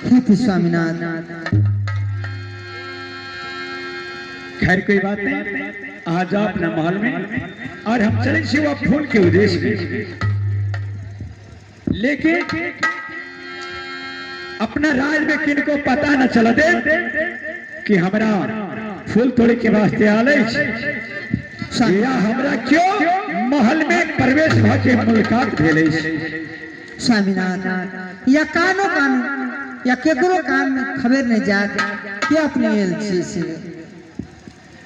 हेतु स्वामीनाथ। खैर कोई बात नहीं, आ जाओ अपना महल में और हम चले छी वह फूल के उद्देश्य में। लेकिन अपना राज में किनको पता न चल दे कि हमरा फूल तोड़े के वास्ते आले या हमरा क्यों महल में प्रवेश भ के मुलाकात भेल अछि। स्वामीनाथ, या कानो कान या केकरो कान में खबर नहीं जात कि अपने आयल छी से।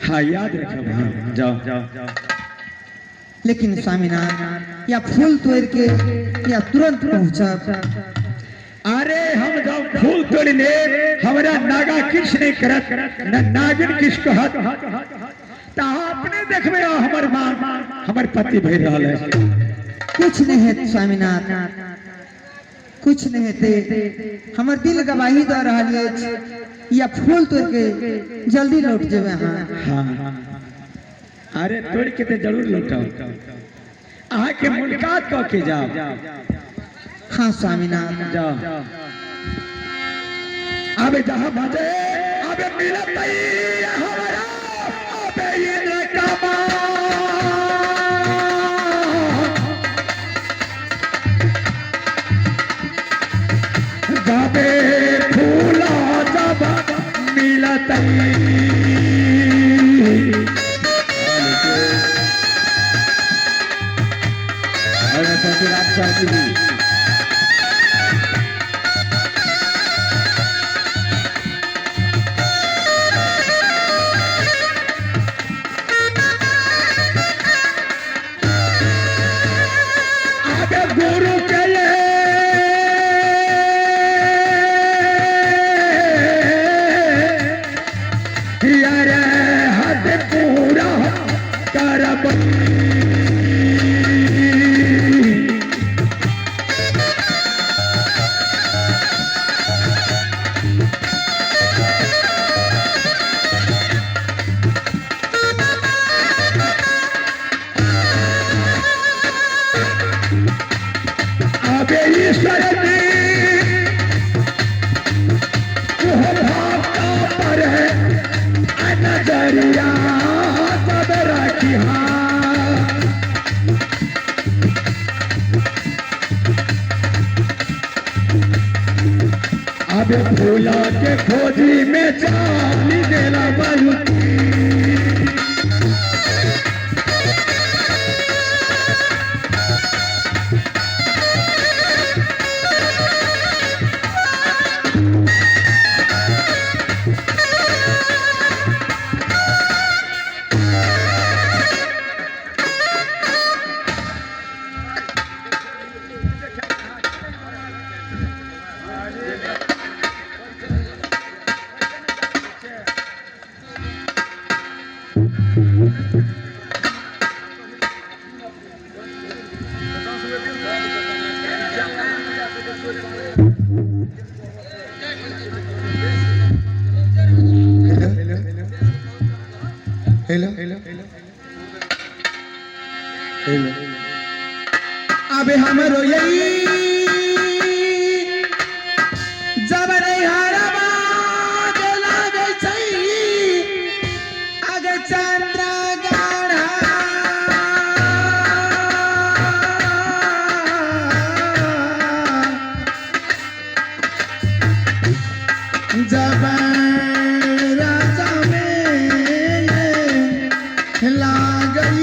हाँ याद रखब। हाँ जाओ। लेकिन स्वामीनाथ, या फूल तोड़ के या तुरंत पहुंचब। अरे हम जब फूल तोड़ ले हमरा नागा किछ नहीं करत न नागिन किछ कहत, ता अपने देखबे हमर मां हमर पति भरि रहल है। कुछ नहीं है स्वामीनाथ, कुछ नहीं हेतै। हमर दिल गवाही दऽ रहल अछि, या फूल तोड़ के जल्दी लौट जेबै अहाँ। हाँ अरे तोड़ के तो जरूर लौटाओ, अहाँ के मुलाकात कऽ के जाओ। हाँ स्वामीनाथ। जाओ। अबे जहाँ भजे अबे मिलत हमारा अबे इंद्र का जाबे फूला जब मिलत। आगे गुरु के यार हद पूरा करब। आगे ईश्वर जी वो भक्ता पर है नजरिया सब रखी। हाँ अब फूला के खोजी में चाली देला बलुती। Hello hello hello. अबे हमरो यही जब नैहरवा के लागै छै आगे चंद्र गाढ़ा, जब राजा में लागई।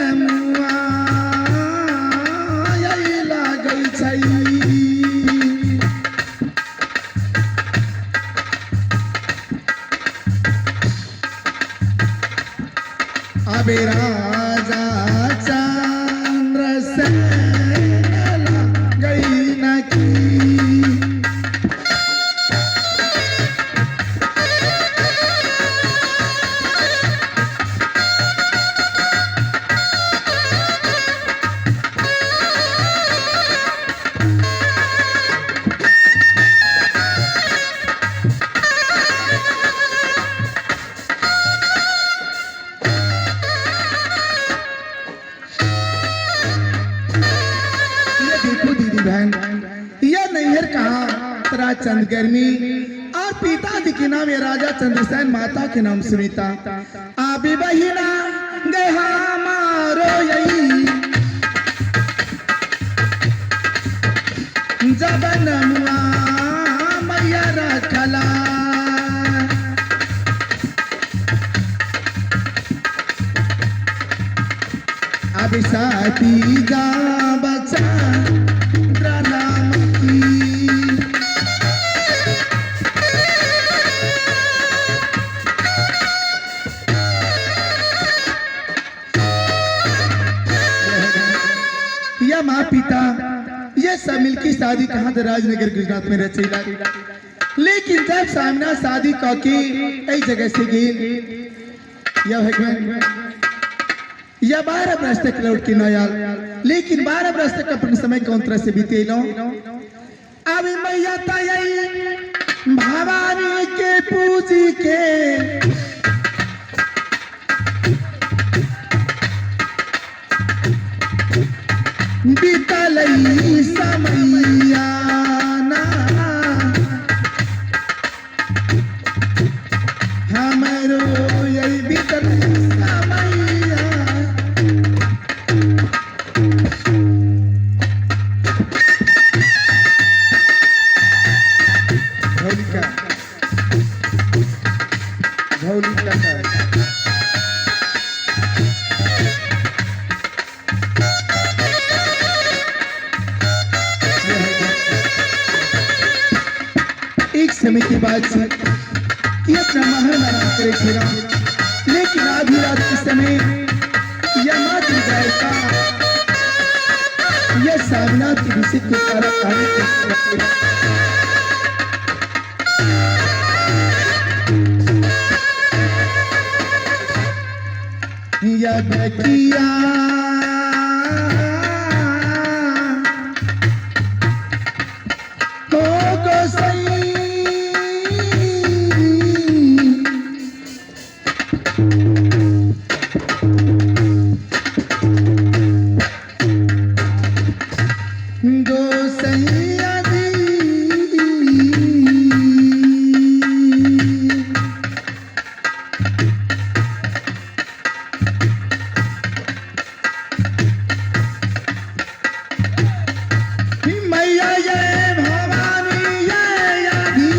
नमुआ यही लागै छै। अबे राजा चंद्रसेन गई न की। ये देखो दीदी बहन, यह नैहर कहा राजचंद गर्मी और पिताजी के नाम ये राजा चंद्रसेन, माता के नाम सुनीता। आबी बहिना गए हमारो यही जब नमुआ मैया रखला। अब साथी जा बचा नाम की। यह माँ पिता ये सब मिलकी शादी कहाँ थे राजनगर गुजरात में रचेला। लेकिन जब सामना शादी कौकी कई जगह से गिल यह भगवान यह 12 बरस तक लौट के न आयल। लेकिन 12 बरस तक अपन समय कौन तरह से बीतेलो। अब मैया तई भवानी के पूजी के बीतलई समैया ना। हमरो यही बीतलई समैया। झौलिका झौलिका का एक समय की बात थी कि अपना महल आराम करे थे, लेकिन आधी रात के समय यह मात्र जायका यह सामना के विषय के सारा कहानी। यह बकिया को गोसाई गोसैया जी। मैया ये भवानी ये आधी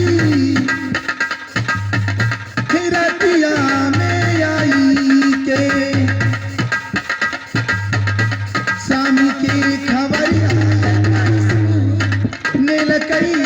रतिया में आई के स्वामी की खबर नीलकई।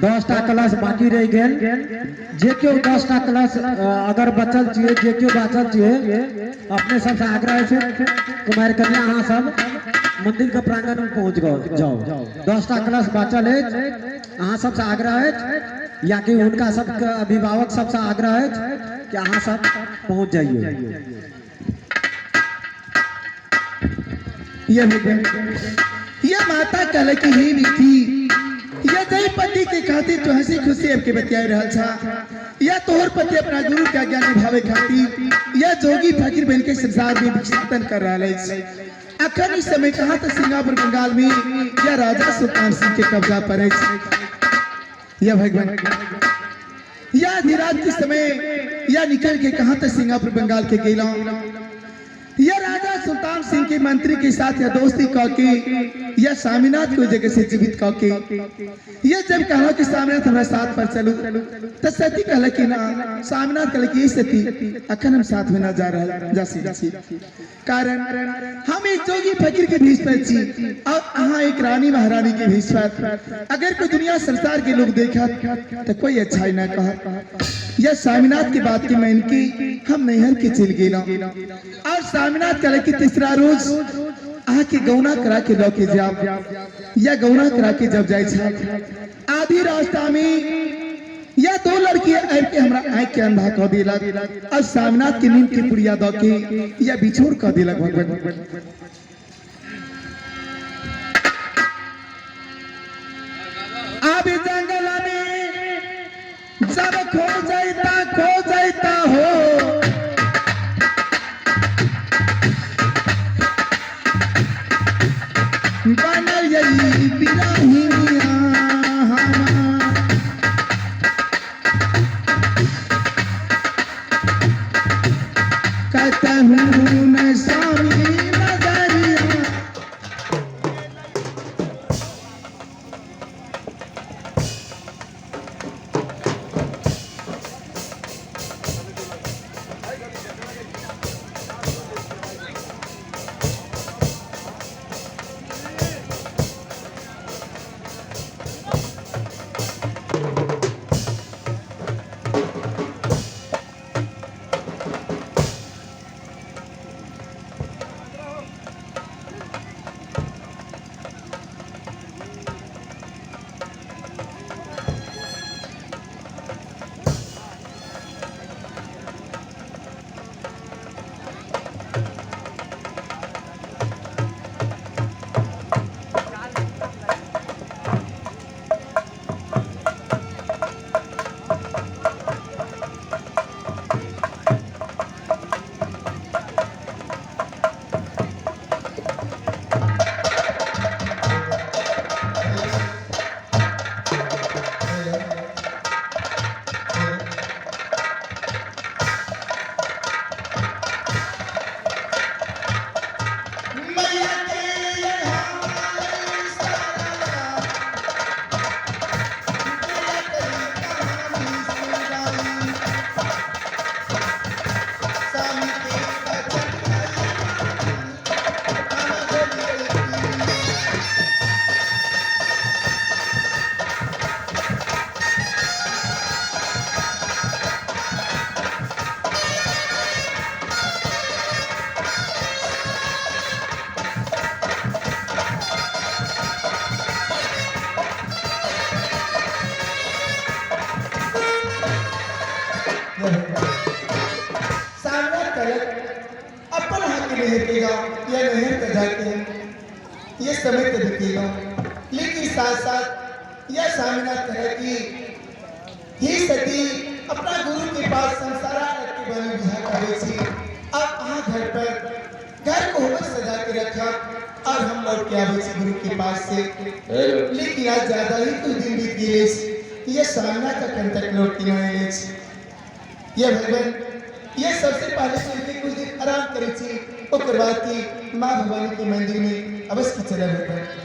दस टा क्लास बाकी रह गेल। जे केओ 10 टा क्लास अगर बचल छियै, जे केओ बाचल छियै, अपने सबसे आग्रह छै कुमार कन्या अहाँ सब मंदिर के प्रांगण में पहुंच जाओ। 10 टा क्लास बाचल अछि, अहाँ सबसे आग्रह अछि या कि हुनका सबके अभिभावक सबसे आग्रह अछि कि अहाँ सब पहुंच जाइए। यह माता कहले कि ही नीति यह जय पति के खातिर तो हंसी खुशी अब के बतिया रहल छा। यह तोहर पति अपना गुरु के आज्ञा निभावे खातिर यह जोगी फकीर बन के संसार में विचरण कर रहल अछि। अखन इस समय कहाँ तक सिंगापुर बंगाल में या राजा सुल्तान सिंह के कब्जा पर अछि। या भगवान या आधी रात के समय या निकल के कहाँ तक सिंगापुर बंगाल के गेला, या राजा सुल्तान सिंह के मंत्री के साथ या दोस्ती कह के या स्वामीनाथ को जगह से जीवित कह के ये जब कहला कि स्वामीनाथ हमारा साथ पर चलू, तो सती कहला कि ना। स्वामीनाथ कहला कि सती, अखन हम साथ में ना जा रहा जा सकै, कारण हम एक जोगी फकीर के भेष पर छी और अहाँ एक रानी महारानी के भेष पर। अगर कोई दुनिया संसार के लोग देखा तो कोई अच्छाई ना कहा। यह स्वामीनाथ की बात की मैं इनकी हम नैहर के चल गेला और स्वामीनाथ कहले कि तीसरा रोज अहाँ के गौना करा के लऽ के जाब। या गौना करा के जब जाए आधी रास्ता में या दो लड़की आबि के हमरा आँखि के अंधा कऽ देलक और स्वामीनाथ के नींद के पुड़िया दऽ के या बिछोड़ कऽ देलक। भगवान आब जंगल में जब खो जाता खो जाता हो, बनल यही बिरहिनिया हमार। कतहु न स्वामी नजरिया। सामना करत अपन हाथ के नहर के गाँव या नहर पे जाके ये समय तो बीतेगा, लेकिन साथ साथ यह सामना करे कि ही सती, अपना गुरु के पास संसारा रख के बनी बुझा करे छी। अब अहाँ घर पर घर को होकर सजा के रखा और हम लौट के आवे छी गुरु के पास से। लेकिन आज ज्यादा ही कुछ दिन बीत गए, ये सामना का तक लौट के नहीं आए। ये भगवान, ये सबसे पहले चल के कुछ दिन आराम करे छी, ओकर बाद की माँ भवानी के मंदिर में अवश्य चले भगवान।